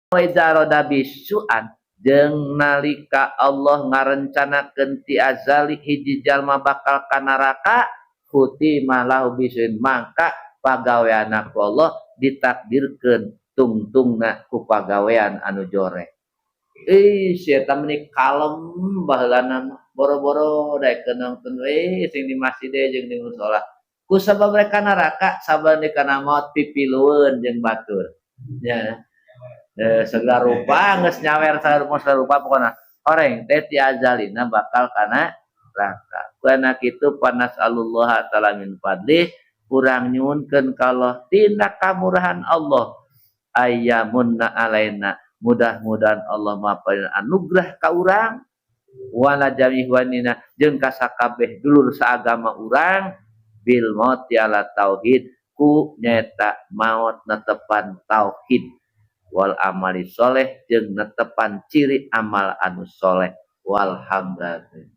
Wa idza arada bisu'an, jeung nalika Allah ngarencanakeun ti azali hiji jalma bakal ka neraka, khutima lahu bisu'in, maka pagaweanna ku Allah ditakdirkeun tungtungna ku pagawean anu joreh. Ih, si eta meni kalem baheulana mah, boro-boro daekeun nongton we sing di masjid jeung di musala. Ku sabab rek ka neraka, saban kana maot pipilueun jeung batur. Ya. Segala rupa geus nyawer, segala rupa pokona. Horeng teh ti azalina bakal kana neraka. Karena kitu panas'alullah ta'ala min fadlih, urang nyuhunkeun ka Allah tina kamurahan Allah, ayyamunna alaina, mudah-mudahan Allah maparin anugerah ka urang, wala jami ikhwanina, jeung ka sakabeh dulur saagama urang, bil mauti ala tauhid, ku nyaeta maot netepan tauhid, wal amali soleh, jeung netepan ciri amal anu soleh. Walhamdulillah.